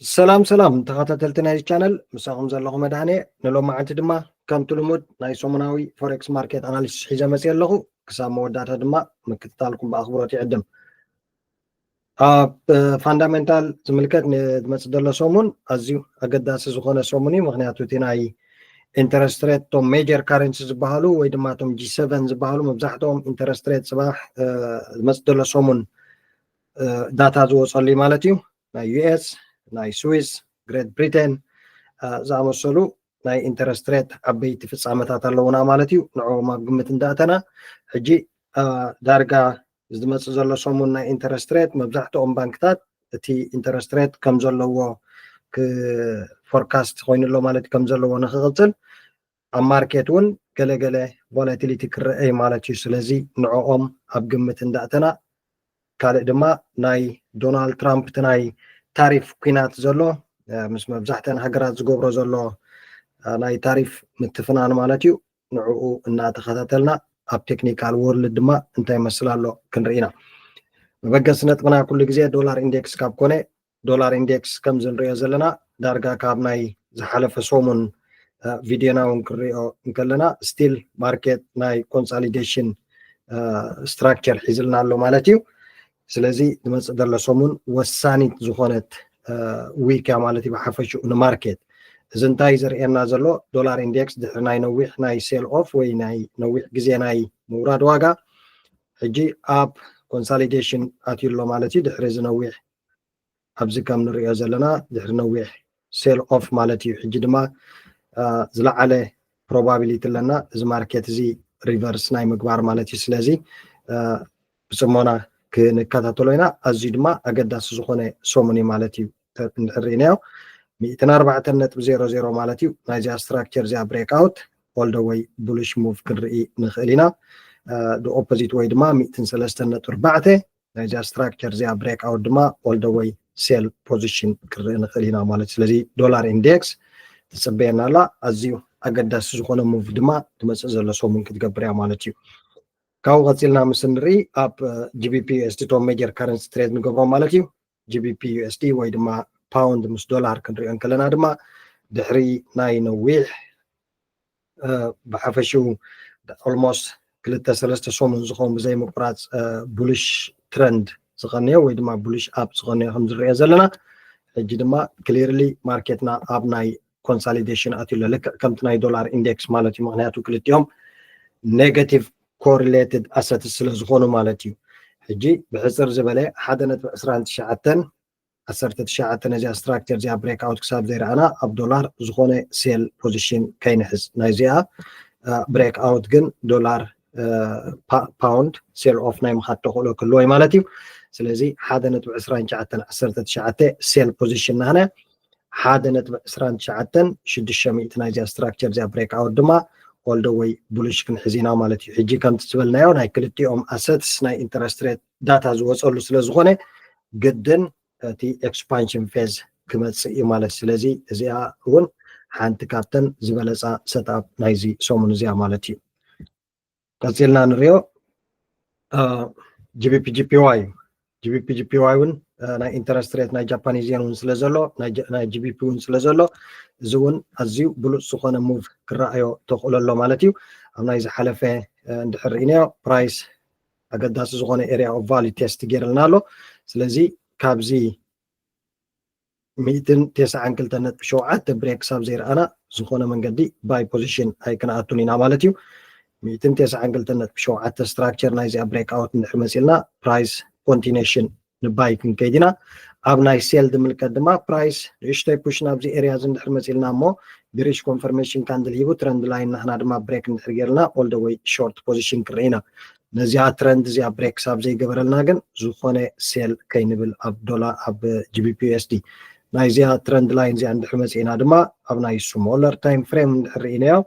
ሰላም ሰላም ተኸታተልቲ ናይዚ ቻነል፣ ምሳኹም ዘለኹ መድሃኔ። ንሎማዓንቲ ድማ ከምቲ ልሙድ ናይ ሰሙናዊ ፎሬክስ ማርኬት ኣናሊሲስ ሒዘ መፅየ ኣለኹ። ክሳብ መወዳእታ ድማ ምክትታልኩም ብኣኽብሮት ይዕድም። ኣብ ፋንዳሜንታል ዝምልከት ንመፅእ ዘሎ ሰሙን ኣዝዩ ኣገዳሲ ዝኾነ ሰሙን እዩ። ምክንያቱ እቲ ናይ ኢንተረስት ሬት፣ እቶም ሜጀር ካረንሲ ዝበሃሉ ወይ ድማ እቶም ጂ ሰቨን ዝበሃሉ መብዛሕትኦም ኢንተረስት ሬት ፅባሕ ዝመፅእ ዘሎ ሰሙን ዳታ ዝወፀሉ እዩ ማለት እዩ። ናይ ዩ ኤስ፣ ናይ ስዊስ፣ ግሬት ብሪቴን ዝኣመሰሉ ናይ ኢንተረስት ሬት ዓበይቲ ፍፃመታት ኣለውና ማለት እዩ። ንዕኦም ኣብ ግምት እንዳእተና ሕጂ ዳርጋ ዝመፅእ ዘሎ ሰሙን ናይ ኢንተረስት ሬት መብዛሕትኦም ባንክታት እቲ ኢንተረስት ሬት ከም ዘለዎ ፎርካስት ኮይኑ ኣሎ ማለት ከም ዘለዎ ንክቕፅል ኣብ ማርኬት እውን ገለገለ ቮላቲሊቲ ክረአ ማለት እዩ። ስለዚ ንዕኦም ኣብ ግምት እንዳእተና ካልእ ድማ ናይ ዶናልድ ትራምፕ እቲ ናይ ታሪፍ ኩናት ዘሎ ምስ መብዛሕተን ሃገራት ዝገብሮ ዘሎ ናይ ታሪፍ ምትፍናን ማለት እዩ። ንዕኡ እናተኸታተልና ኣብ ቴክኒካል ወርልድ ድማ እንታይ መስል ኣሎ ክንርኢ ኢና። መበገሲ ነጥብና ኩሉ ግዜ ዶላር ኢንዴክስ ካብ ኮነ ዶላር ኢንዴክስ ከምዚ ንሪኦ ዘለና ዳርጋ ካብ ናይ ዝሓለፈ ሰሙን ቪድዮና እውን ክንሪኦ እንከለና ስቲል ማርኬት ናይ ኮንሳሊዴሽን ስትራክቸር ሒዝልና ኣሎ ማለት እዩ። ስለዚ ዝመፅእ ዘሎ ሰሙን ወሳኒት ዝኾነት ዊክ እያ ማለት እዩ ብሓፈሽኡ ንማርኬት። እዚ እንታይ ዘርእየና ዘሎ ዶላር ኢንዴክስ ድሕሪ ናይ ነዊሕ ናይ ሴል ኦፍ ወይ ናይ ነዊሕ ግዜ ናይ ምውራድ ዋጋ ሕጂ ኣብ ኮንሳሊዴሽን ኣትዩ ኣሎ ማለት እዩ። ድሕሪ እዚ ነዊሕ ኣብዚ ከም ንሪኦ ዘለና ድሕሪ ነዊሕ ሴል ኦፍ ማለት እዩ። ሕጂ ድማ ዝለዓለ ፕሮባቢሊቲ ኣለና እዚ ማርኬት እዚ ሪቨርስ ናይ ምግባር ማለት እዩ። ስለዚ ብፅሞና ክንከታተሎ ኢና። ኣዝዩ ድማ ኣገዳሲ ዝኾነ ሰሙን እዩ ማለት እዩ። እንድሕር ርኢናዮ ሚእትን ኣርባዕተን ነጥቢ ዜሮ ዜሮ ማለት እዩ። ናይዚኣ ስትራክቸር እዚኣ ብሬክ ኣውት ኦል ደ ወይ ቡሊሽ ሙቭ ክንርኢ ንኽእል ኢና። ኦፖዚት ወይ ድማ ሚእትን ሰለስተን ነጥቢ ኣርባዕተ ናይዚኣ ስትራክቸር እዚኣ ብሬክ ኣውት ድማ ኦል ደ ወይ ሴል ፖዚሽን ክንርኢ ንኽእል ኢና ማለት። ስለዚ ዶላር ኢንዴክስ ትፅበየና ኣላ። ኣዝዩ ኣገዳሲ ዝኾነ ሙቭ ድማ ትመፅእ ዘሎ ሰሙን ክትገብር እያ ማለት እዩ። ካብኡ ቀፂልና ምስ ንርኢ ኣብ ጂቢፒ ዩኤስዲ ቶም ሜጀር ካረንሲ ትሬድ ንገብሮም ማለት እዩ። ጂቢፒ ዩኤስዲ ወይ ድማ ፓውንድ ምስ ዶላር ክንሪኦ እንከለና ድማ ድሕሪ ናይ ነዊሕ ብሓፈሽኡ ኦልሞስት ክልተ ሰለስተ ሰሙን ዝኸውን ብዘይ ምቁራፅ ቡሊሽ ትረንድ ዝቐንዮ ወይ ድማ ቡሊሽ ኣፕ ዝቐንዮ ከም ዝረኦ ዘለና ሕጂ ድማ ክሊርሊ ማርኬትና ኣብ ናይ ኮንሳሊዴሽን ኣትዩ ኣሎ። ልክዕ ከምቲ ናይ ዶላር ኢንዴክስ ማለት እዩ። ምክንያቱ ክልቲኦም ኔጋቲቭ ኮሪሌትድ ኣሰትስ ስለ ዝኾኑ ማለት እዩ። ሕጂ ብሕፅር ዝበለ ሓደ ነጥቢ ዕስራን ትሽዓተን ዓሰርተ ትሽዓተ ነዚኣ ስትራክቸር እዚኣ ብሬክ ኣውት ክሳብ ዘይረኣና ኣብ ዶላር ዝኾነ ሴል ፖዚሽን ከይንሕዝ። ናይዚኣ ብሬክ ኣውት ግን ዶላር ፓውንድ ሴል ኦፍ ናይ ምኻድ ተኽእሎ ክህልዎ እዩ ማለት እዩ። ስለዚ ሓደ ነጥቢ ዕስራን ትሽዓተን ዓሰርተ ትሽዓተ ሴል ፖዚሽን ናህና ሓደ ነጥቢ ዕስራን ትሽዓተን ሽዱሽተ ሚእቲ ናይዚኣ ስትራክቸር እዚኣ ብሬክ ኣውት ድማ ኦል ደ ወይ ቡሊሽ ክንሕዝ ኢና ማለት እዩ። ሕጂ ከምቲ ዝበልናዮ ናይ ክልቲኦም ኣሰትስ ናይ ኢንተረስት ሬት ዳታ ዝወፀሉ ስለ ዝኾነ ግድን እቲ ኤክስፓንሽን ፌዝ ክመፅእ እዩ ማለት። ስለዚ እዚኣ እውን ሓንቲ ካብተን ዝበለፃ ሰትኣፕ ናይዚ ሰሙን እዚኣ ማለት እዩ። ቀፂልና ንሪኦ ጂቢፒ ጂፒዋይ እዩ። ጂቢፒ ጂፒዋይ እውን ናይ ኢንተረስት ሬት ናይ ጃፓኒዝ የን እውን ስለ ዘሎ ናይ ጂቢፒ እውን ስለ ዘሎ እዚ እውን ኣዝዩ ብሉፅ ዝኾነ ሙቭ ክረኣዮ ተኽእሎ ኣሎ ማለት እዩ። ኣብ ናይ ዝሓለፈ እንድሕር ርኢናዮ ፕራይስ ኣገዳሲ ዝኾነ ኤሪያ ኦፍ ቫሊ ቴስት ገይርልና ኣሎ። ስለዚ ካብዚ ሚእትን ተስዓን ክልተን ነጥቢ ሸውዓተ ብሬክ ክሳብ ዘይረኣና ዝኾነ መንገዲ ባይ ፖዚሽን ኣይክንኣቱን ኢና ማለት እዩ። ሚእትን ተስዓን ክልተን ነጥቢ ሸውዓተ ስትራክቸር ናይዚኣ ብሬክ ኣውት እንድሕር መፂልና ፕራይስ ኮንቲኔሽን ንባይ ክንከይድ ኢና። ኣብ ናይ ሴል ዝምልከት ድማ ፕራይስ ንእሽተይ ፑሽ ናብዚ ኤሪያ እዚ እንድሕር መፂልና እሞ ቢሪሽ ኮንፈርሜሽን ካንድል ሂቡ ትረንድ ላይን ናህና ድማ ብሬክ እንድሕር ገይርልና ኦል ደ ወይ ሾርት ፖዚሽን ክንርኢ ኢና። ነዚኣ ትረንድ እዚኣ ብሬክ ክሳብ ዘይገበረልና ግን ዝኾነ ሴል ከይንብል ኣብ ዶላር ኣብ ጂቢፒ ዩኤስዲ ናይዚኣ ትረንድ ላይን እዚኣ እንድሕር መፂእና ድማ ኣብ ናይ ስሞለር ታይም ፍሬም እንድሕር ርኢናዮ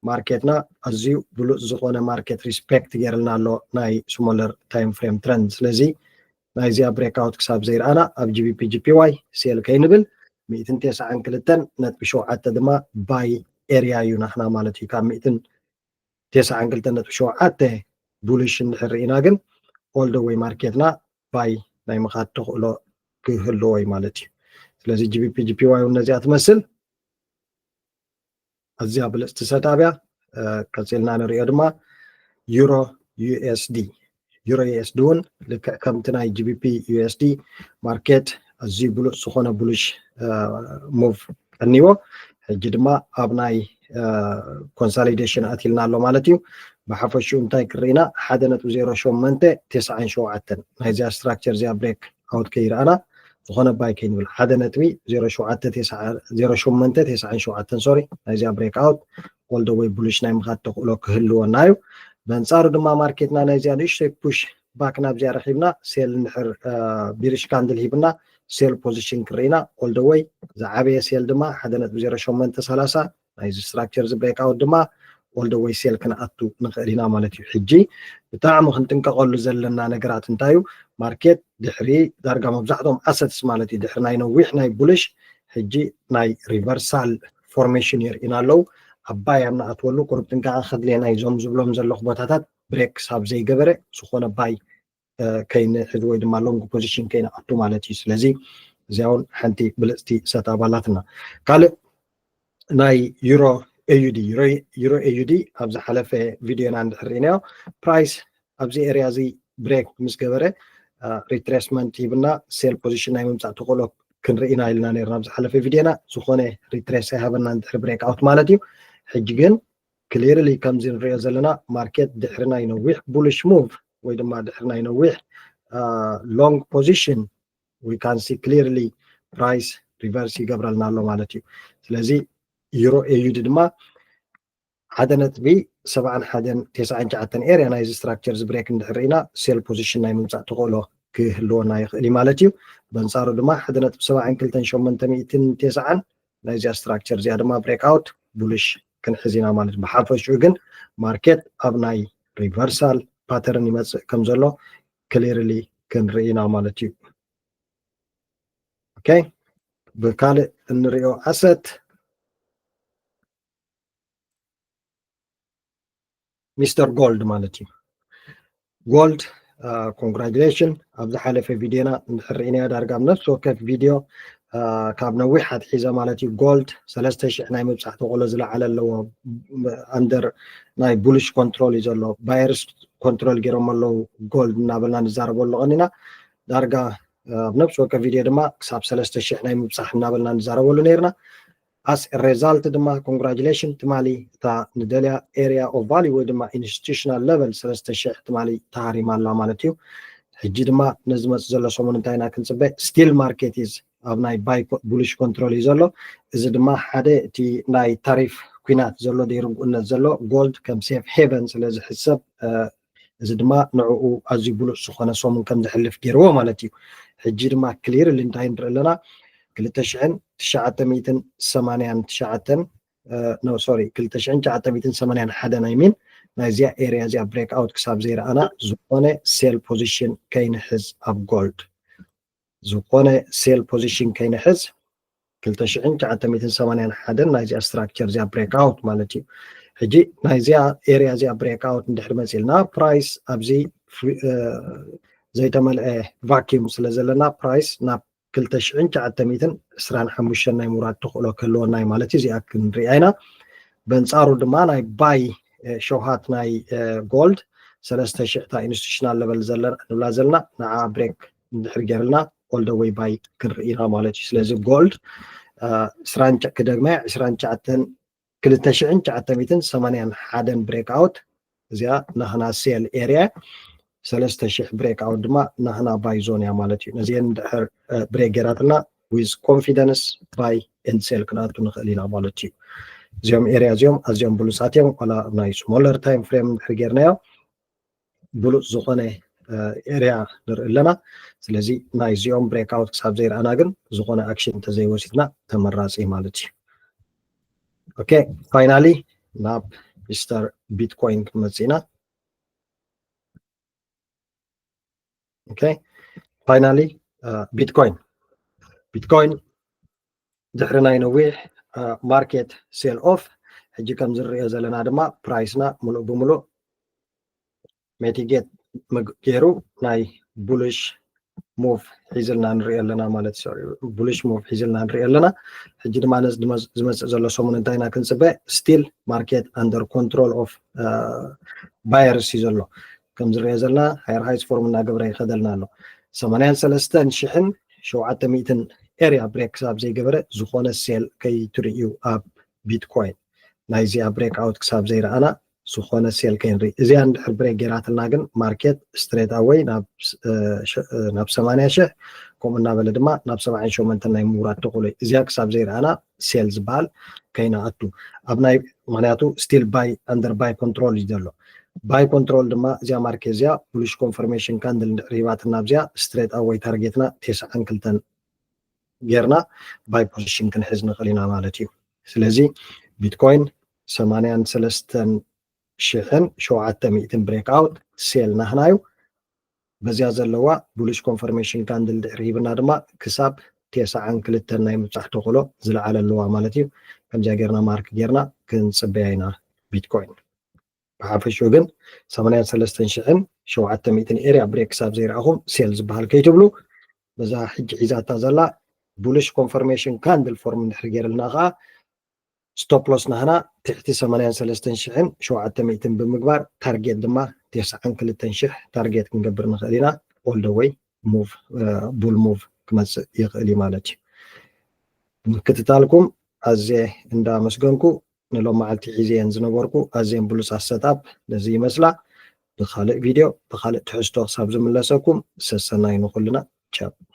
ማርኬትና ኣዝዩ ብሉፅ ዝኾነ ማርኬት ሪስፔክት ገይርልና ኣሎ ናይ ስሞለር ታይም ፍሬም ትረንድ። ስለዚ ናይዚኣ ብሬክ ኣውት ክሳብ ዘይረኣና ኣብ ጂቢፒ ጂፒዋይ ሴል ከይንብል ሚእትን ተስዓን ክልተን ነጥቢ ሸውዓተ ድማ ባይ ኤሪያ እዩ ናህና ማለት እዩ። ካብ ሚእትን ተስዓን ክልተን ነጥቢ ሸውዓተ ቡሊሽ እንድሕር ርኢና ግን ኦል ደ ወይ ማርኬትና ባይ ናይ ምኻድ ተኽእሎ ክህልዎ እዩ ማለት እዩ። ስለዚ GBP JPY እውን ነዚኣ ትመስል። ኣዝያ ብልፅቲ ሰታብ እያ። ቀፂልና ንሪኦ ድማ ዩሮ USD። ዩሮ USD እውን ልክዕ ከምቲ ናይ GBP USD ማርኬት ኣዝዩ ብሉፅ ዝኾነ bullish move ቀኒዎ። ሕጂ ድማ ኣብ ናይ consolidation ኣትልና ኣሎ ማለት እዩ። ብሓፈሽኡ እንታይ ክርኢና ሓደ ነጥቢ ዜሮ ሸሞንተ ተስዓን ሸውዓተን ናይዚኣ structure እዚኣ break out ከይረኣና ዝኾነ buy ከይንብል ሓደ ነጥቢ ዜሮ ሸሞንተ ተስዓን ሸውዓተን sorry ናይዚኣ break out all the way bullish ናይ ምኻድ ተኽእሎ ክህልወና እዩ። በንፃሩ ድማ ማርኬትና ናይዚኣ ንእሽተይ push back ናብዚኣ ረኪብና sell እንድሕር bearish candle ሂብና sell position ክርኢና all the way ዝዓበየ sell ድማ ሓደ ነጥቢ ዜሮ ሸሞንተ ሰላሳ ናይዚ structure እዚ break out ድማ all the way sell ክንኣቱ ንኽእል ኢና ማለት እዩ። ሕጂ ብጣዕሚ ክንጥንቀቐሉ ዘለና ነገራት እንታይ እዩ? ማርኬት ድሕሪ ዳርጋ መብዛሕትኦም assets ማለት እዩ ድሕሪ ናይ ነዊሕ ናይ bullish ሕጂ ናይ reversal formation የርእዩና ኣለዉ። ኣብ buy ኣብ ንኣትወሉ ቁሩብ ጥንቃቐ ከድልየና እዩ። እዞም ዝብሎም ዘለኹ ቦታታት break ክሳብ ዘይገበረ ዝኾነ buy ከይንሕዝ ወይ ድማ long position ከይንኣቱ ማለት እዩ። ስለዚ እዚኣ እውን ሓንቲ ብልፅቲ ሰታብ ኣላትና። ካልእ ናይ ዩሮ AUD ዩሮ AUD ኣብ ዝሓለፈ ቪድዮና እንድሕር ርኢናዮ price ኣብዚ area እዚ break ምስ ገበረ retracement ሂብና sell position ናይ ምምፃእ ተኽእሎ ክንርኢና ኢልና ነርና ኣብ ዝሓለፈ ቪድዮና። ዝኾነ retrace ኣይሃበና እንድሕር break out ማለት እዩ። ሕጂ ግን clearly ከምዚ ንሪኦ ዘለና ማርኬት ድሕሪ ናይ ነዊሕ bullish move ወይ ድማ ድሕሪ ናይ ነዊሕ long position we can see clearly price reverse ይገብረልና ኣሎ ማለት እዩ። ስለዚ ዩሮ AUD ድማ ሓደ ነጥቢ ሰብዓን ሓደን ተስዓን ትሽዓተን area ናይዚ structure እዚ break እንድሕር ርኢና sell position ናይ ምምፃእ ተኽእሎ ክህልወና ይኽእል እዩ ማለት እዩ። በንፃሩ ድማ ሓደ ነጥቢ ሰብዓን ክልተን ሸሞንተ ሚእትን ተስዓን ናይዚኣ structure እዚኣ ድማ break out bullish ክንሕዝ ኢና ማለት እዩ። ብሓፈሽኡ ግን ማርኬት ኣብ ናይ reversal pattern ይመፅእ ከም ዘሎ clearly ክንርኢ ኢና ማለት እዩ። okay ብካልእ እንሪኦ asset ሚስተር ጎልድ ማለት እዩ። ጎልድ congratulation ኣብ ዝሓለፈ ቪድዮና እንድሕር ርኢናዮ ዳርጋ ኣብ ነፍሲ ወከፍ ቪድዮ ካብ ነዊሕ ኣትሒዘ ማለት እዩ ጎልድ ሰለስተ ሽሕ ናይ ምብፃሕ ተኽእሎ ዝለዓለ ኣለዎ። under ናይ bullish control እዩ ዘሎ። buyers control ገይሮም ኣለዉ ጎልድ እናበልና ንዛረበሉ ቀኒና ዳርጋ ኣብ ነፍሲ ወከፍ ቪድዮ ድማ ክሳብ ሰለስተ ሽሕ ናይ ምብፃሕ እናበልና ንዛረበሉ ነይርና። as a result ድማ congratulation ትማሊ እታ ንደልያ area of value ወይ ድማ institutional level ሰለስተ ሽሕ ትማሊ ተሃሪማ ኣላ ማለት እዩ። ሕጂ ድማ ነዚ መፅእ ዘሎ ሰሙን እንታይ ኢና ክንፅበ? still market is ኣብ ናይ buy bullish control እዩ ዘሎ። እዚ ድማ ሓደ እቲ ናይ ታሪፍ ኲናት ዘሎ ዘይርጉእነት ዘሎ ጎልድ ከም safe haven ስለ ዝሕሰብ እዚ ድማ ንዕኡ ኣዝዩ ብሉፅ ዝኾነ ሰሙን ከም ዘሕልፍ ገይርዎ ማለት እዩ። ሕጂ ድማ clearly እንታይ ንርኢ ኣለና? ክልተ ሽሕን ትሽዓተ ሚእትን ሰማንያን ትሽዓተን no sorry ክልተ ሽሕን ትሽዓተ ሚእትን ሰማንያን ሓደን I mean ናይዚኣ area እዚኣ break out ክሳብ ዘይረኣና ዝኾነ sell position ከይንሕዝ ኣብ ጎልድ ዝኾነ sell position ከይንሕዝ ክልተ ሽሕን ትሽዓተ ሚእትን ሰማንያን ሓደን ናይዚኣ structure እዚኣ break out ማለት እዩ። ሕጂ ናይዚኣ area እዚኣ break out እንድሕር መፂልና price ኣብዚ ዘይተመልአ vacuum ስለ ዘለና price ናብ ክልተ ሽሕን ትሽዓተ ሚእትን ዕስራን ሓሙሽተን ናይ ምውራድ ተኽእሎ ክህልወና እዩ ማለት እዩ። እዚኣ ክንሪኣ ኢና። በንፃሩ ድማ ናይ buy ሸውሃት ናይ ጎልድ ሰለስተ ሽሕ እታ institutional level ንብላ ዘለና ንዓ break እንድሕር ገይርልና all the way buy ክንርኢ ኢና ማለት እዩ። ስለዚ ጎልድ ዕስራን ክደግመያ ዕስራን ትሽዓተን ክልተ ሽሕን ትሽዓተ ሚእትን ሰማንያን ሓደን break out እዚኣ ናህና sell area ሰለስተ ሽሕ break out ድማ ናህና buy zone እያ ማለት እዩ። ነዚአን እንድሕር break ገይራትና with confidence buy and sell ክንኣቱ ንኽእል ኢና ማለት እዩ። እዚኦም area እዚኦም ኣዝዮም ብሉፃት እዮም። ዋላ ኣብ ናይ smaller time frame እንድሕር ገይርናዮ ብሉፅ ዝኾነ area ንርኢ ኣለና። ስለዚ ናይዚኦም break out ክሳብ ዘይረኣና ግን ዝኾነ action እንተዘይወሲድና ተመራፂ ማለት እዩ። okay finally ናብ ሚስተር ቢትኮይን ክንመፅእ ኢና። okay finally ቢትኮይን ቢትኮይን ድሕሪ ናይ ነዊሕ market sell off ሕጂ ከም ዝርኦ ዘለና ድማ price ና ሙሉእ ብሙሉእ mitigate ገይሩ ናይ bullish move ሒዝልና ንሪኦ ኣለና ማለት እዩ። Bullish move ሒዝልና ንሪኦ ኣለና። ሕጂ ድማ ነዚ ዝመፅእ ዘሎ ሰሙን እንታይ ኢና ክንፅበ? Still market under control of buyers እዩ ዘሎ። ከም ዝረአ ዘለና higher highs form እናገበረ ይኸደልና ኣሎ። ሰማንያን ሰለስተን ሽሕን ሸውዓተ ሚእትን area break ክሳብ ዘይገበረ ዝኾነ sell ከይትርእዩ ኣብ ቢትኮይን። ናይዚኣ break out ክሳብ ዘይረኣና ዝኾነ sell ከይንርኢ። እዚኣ እንድሕር break ገይራትልና ግን market straight away ናብ ሰማንያ ሽሕ፣ ከምኡ እናበለ ድማ ናብ ሰብዓን ሸሞንተን ናይ ምውራድ ተኽእሎ እዩ። እዚኣ ክሳብ ዘይረኣና sell ዝበሃል ከይንኣቱ ኣብ ናይ፣ ምክንያቱ still buy under buy control እዩ ዘሎ። Buy control ድማ እዚኣ market እዚኣ bullish confirmation candle እንድሕር ሂባትና ኣብዚኣ straight away target ና ተስዓን ክልተን ጌርና buy position ክንሕዝ ንኽእል ኢና ማለት እዩ። ስለዚ ቢትኮይን ሰማንያን ሰለስተን ሽሕን ሸውዓተ ሚእትን break out sell ናህና እዩ። በዚኣ ዘለዋ bullish confirmation candle ድሕሪ ሂብና ድማ ክሳብ ተስዓን ክልተን ናይ ምብፃሕ ተኽእሎ ዝለዓለ ኣለዋ ማለት እዩ። ከምዚኣ ጌርና mark ጌርና ክንፅበያ ኢና ቢትኮይን። ብሓፈሽኡ ግን ሰማንያን ሰለስተን ሽሕን ሸውዓተ ሚእትን area break ክሳብ ዘይረኣኹም sell ዝበሃል ከይትብሉ። በዛ ሕጂ ሒዛታ ዘላ bullish confirmation candle form እንድሕር ገይርልና ከዓ stop loss ናህና ትሕቲ ሰማንያን ሰለስተን ሽሕን ሸውዓተ ሚእትን ብምግባር target ድማ ተስዓን ክልተን ሽሕ target ክንገብር ንኽእል ኢና። All the way move bull move ክመፅእ ይኽእል እዩ ማለት እዩ። ምክትታልኩም ኣዝየ እንዳመስገንኩ ንሎም መዓልቲ ሒዘየን ዝነበርኩ ኣዝየን ብሉፃት setup ነዚ ይመስላ። ብካልእ ቪድዮ ብካልእ ትሕዝቶ ክሳብ ዝምለሰኩም ሰሰናይ ንኹልና። ቻው።